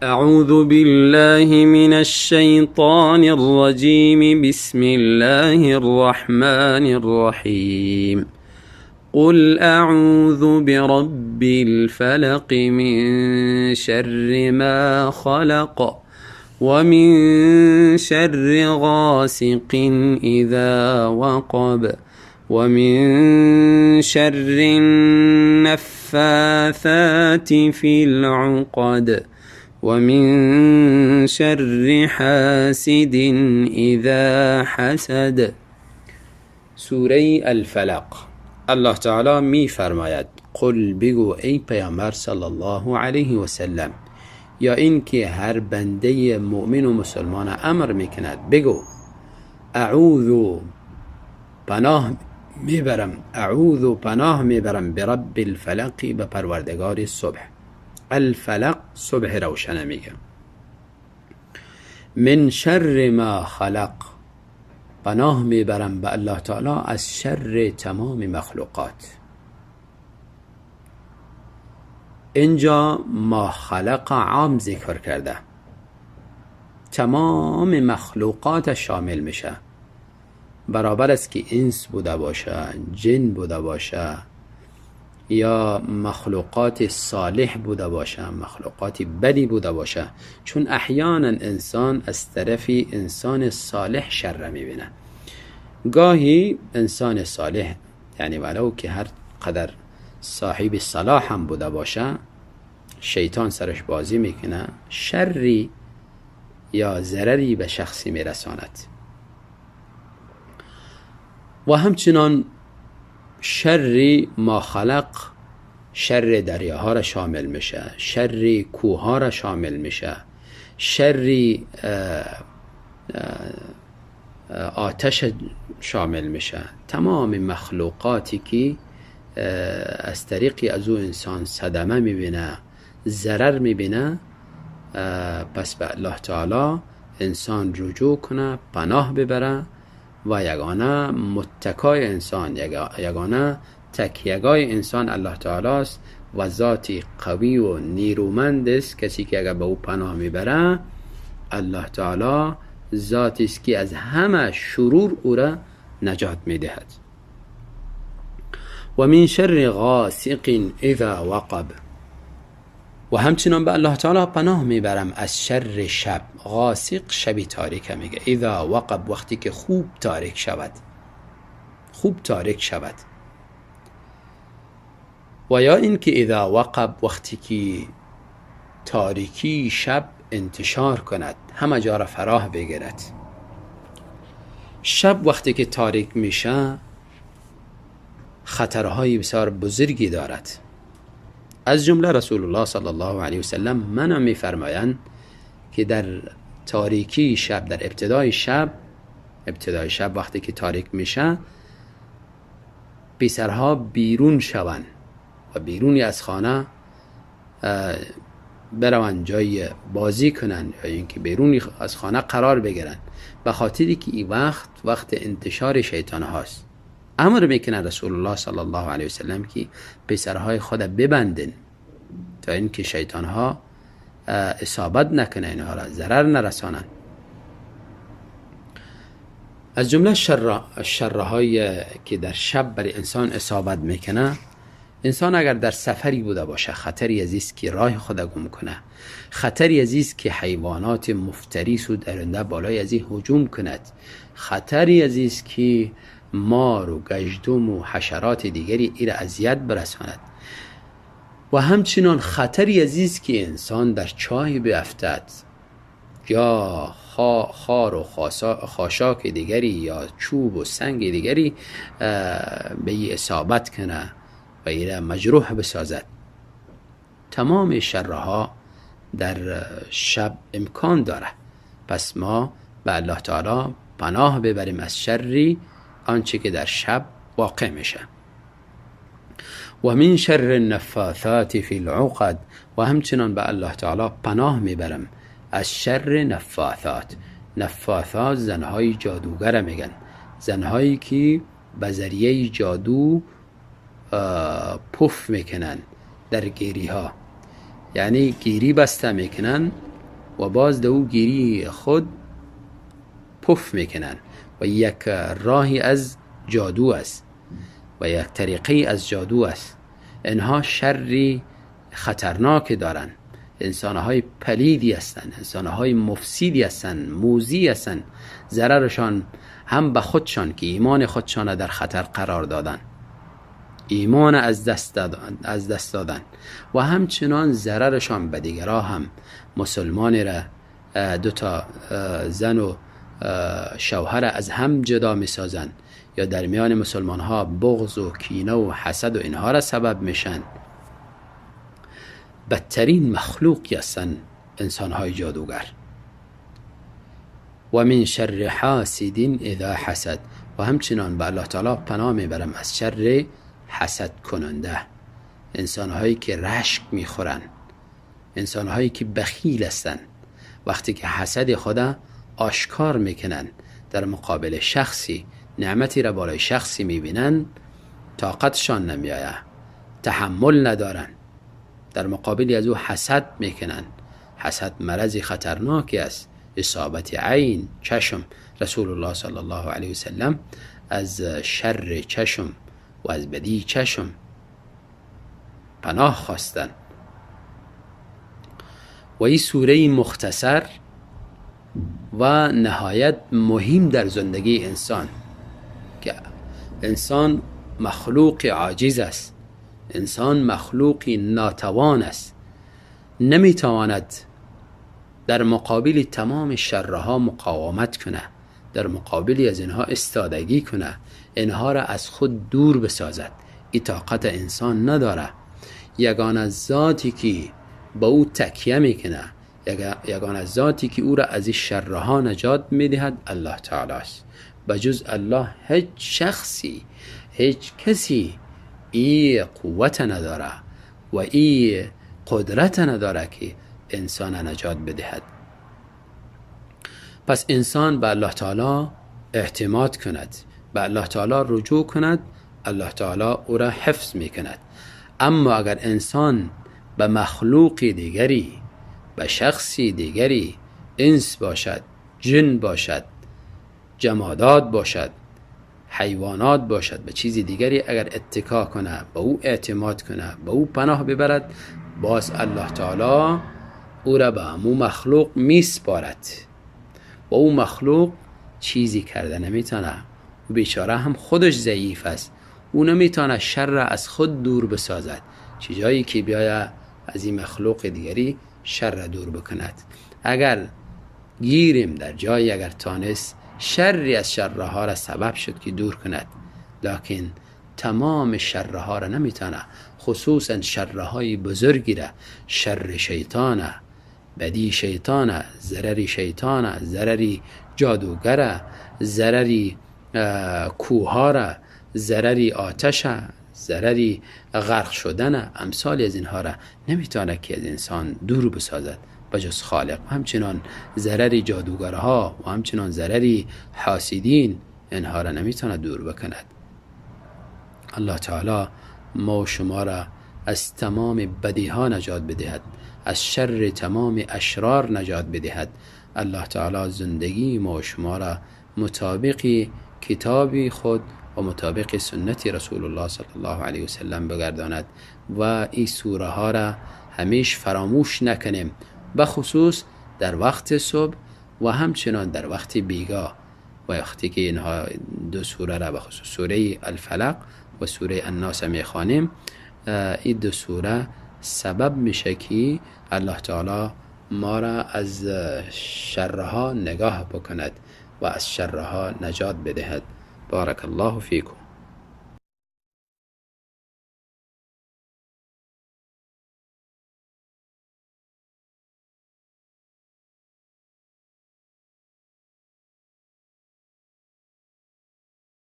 اعوذ بالله من الشیطان الرجیم. بسم الله الرحمن الرحیم. قل اعوذ برب الفلق من شر ما خلق ومن شر غاسق اذا وقب ومن شر النفاثات في العقد ومن شر حاسد اذا حسد. سوره الفلق. الله تعالی می فرماید: قل، بگو ای پیامبر صلی الله علیه و سلم، یا اینکه هر بنده مؤمن و مسلمان امر میکند، بگو اعوذ، پناه میبرم، اعوذ، پناه میبرم، برب الفلق، به پروردگار صبح. الفلق صبح روشنه میگه. من شر ما خلق، پناه میبرم به الله تعالی از شر تمام مخلوقات. اینجا ما خلق عام ذکر کرده، تمام مخلوقات شامل میشه، برابر است که انس بوده باشه، جن بوده باشه، یا مخلوقات صالح بوده باشه، مخلوقات بدی بوده باشه. چون احیانا انسان از طرف انسان صالح شر میبینه. گاهی انسان صالح، یعنی ولو که هر قدر صاحب صلاح هم بوده باشه، شیطان سرش بازی میکنه، شری یا ضرری به شخصی میرساند. و همچنان شر ما خلق، شر دریاها را شامل میشه، شر کوهها را شامل میشه، شر آتش شامل میشه. تمام مخلوقاتی که از طریقی از او انسان صدمه میبینه، ضرر میبینه، پس به الله تعالی انسان رجوع کنه، پناه ببره و یگانه متکای انسان، یگانه تکیه‌گاه انسان الله تعالی است و ذاتی قوی و نیرومند است. کسی که اگر به او پناه میبره، الله تعالی ذاتی است که از همه شرور او را نجات میدهد. و من شر غاسق اذا وقب. و همچنان به الله تعالی پناه میبرم از شر شب. غاسق شبی تاریک میگه. اذا وقب، وقتی که خوب تاریک شود، خوب تاریک شود. و یا اینکه اذا وقب، وقتی که تاریکی شب انتشار کند، همه جا را فراه بگیرد. شب وقتی که تاریک میشه خطرهای بسیار بزرگی دارد. از جمله رسول الله صلی الله علیه وسلم منع میفرمایند که در تاریکی شب، در ابتدای شب، ابتدای شب وقتی که تاریک میشه، پسرها بیرون شوند و بیرونی از خانه بروند، جای بازی کنند یا اینکه بیرونی از خانه قرار بگیرند، به خاطری که این وقت وقت انتشار شیطان هاست. امر میکنه رسول الله صلی الله علیه وسلم که پسرهای خود ببندن تا اینکه شیطان ها اصابت نکنه، اینها را ضرر نرسانن. از جمله شرهای که در شب برای انسان اصابت میکنه، انسان اگر در سفری بوده باشه، خطری عزیز که راه خود گم کنه، خطری عزیز که حیوانات مفترس و درنده بالای از این هجوم کند، خطری عزیز که مار و گژدم و حشرات دیگری ایره اذیت برساند، و همچنان خطری عزیز که انسان در چاه بیفتد یا خار و خاشاک دیگری یا چوب و سنگ دیگری به ای اصابت کنه و ایره مجروح بسازد. تمام شرها در شب امکان داره. پس ما به الله تعالی پناه ببریم از شری آنچه که در شب واقع میشه. و من شر النفاثات فی العقد. و همچنان به الله تعالی پناه میبرم از شر نفاثات. نفاثات زنهای جادوگر میگن، زنهایی که به ذریعه جادو پف میکنن در گیری ها، یعنی گیری بسته میکنن و باز دو گیری خود پف میکنن و یک راهی از جادو است و یک طریقی از جادو است. اینها شری خطرناک دارند، انسانهای پلیدی هستند، انسانهای مفسدی هستند، موذی هستند. ضررشان هم به خودشان که ایمان خودشان در خطر قرار دادن، ایمان از دست دادن و همچنان ضررشان به دیگرها هم. مسلمان را دو تا زن و شوهر از هم جدا می سازن یا در میان مسلمان ها بغض و کینه و حسد و اینها را سبب میشن. بدترین مخلوقی هستند انسان های جادوگر. و من شر حاسد اذا حسد، و همچنان به الله تعالی پناه میبرم از شر حسد کننده، انسان هایی که رشک میخورن، انسان هایی که بخیل هستند. وقتی که حسد خدا آشکار میکنن در مقابل شخصی، نعمتی را بالای شخصی میبینن، طاقتشان نمیآید، تحمل ندارن، در مقابل از او حسد میکنن. حسد مرض خطرناکی است، اصابت عین، چشم. رسول الله صلی الله علیه وسلم از شر چشم و از بدی چشم پناه خواستن. و این سوره مختصر و نهایت مهم در زندگی انسان، که انسان مخلوق عاجز است، انسان مخلوق ناتوان است، نمیتواند در مقابل تمام شرها مقاومت کنه، در مقابل از اینها استادگی کنه، اینها را از خود دور بسازد. این طاقت انسان نداره. یگانه ذاتی که با او تکیه میکنه، یگانه ذاتی که او را از این شرها نجات میدهد الله تعالی است. بجز الله هیچ شخصی، هیچ کسی ای قوت نداره و ای قدرت نداره که انسان نجات بدهد. پس انسان به الله تعالی اعتماد کند، به الله تعالی رجوع کند، الله تعالی او را حفظ میکند. اما اگر انسان به مخلوق دیگری، به شخصی دیگری، انس باشد، جن باشد، جمادات باشد، حیوانات باشد، به چیزی دیگری اگر اتکا کنه، به او اعتماد کنه، به او پناه ببرد، باز الله تعالی او را به امو مخلوق میسپارد و او مخلوق چیزی کرده نمیتونه. او بیچاره هم خودش ضعیف است، او نمیتونه شر را از خود دور بسازد، چه جایی که بیاید از این مخلوق دیگری شر را دور بکند. اگر گیریم در جایی، اگر تانست شری از شرها را سبب شد که دور کند، لکن تمام شرها را نمیتونه، خصوصا شرهای بزرگی را، شر شیطانه، بدی شیطانه، ضرر شیطانه، ضرر جادوگره، ضرر کوهاره، ضرر آتشه، ضرر غرق شدن، امثال از اینها را نمیتونه که از انسان دور بسازد بجز خالق. و همچنان ضرر جادوگرها و همچنان ضرر حاسدین، اینها را نمیتونه دور بکند. الله تعالی ما و شما را از تمام بدیها نجات بدهد، از شر تمام اشرار نجات بدهد. الله تعالی زندگی ما و شما را مطابق کتاب خود و مطابق سنت رسول الله صلی الله علیه وسلم بگرداند و این سوره ها را همیش فراموش نکنیم، بخصوص در وقت صبح و همچنان در وقت بیگاه، و وقتی که اینها دو سوره را بخصوص سوره الفلق و سوره الناس میخوانیم، این دو سوره سبب میشه که الله تعالی ما را از شرها نگاه بکند و از شرها نجات بدهد. بارک الله فیکم.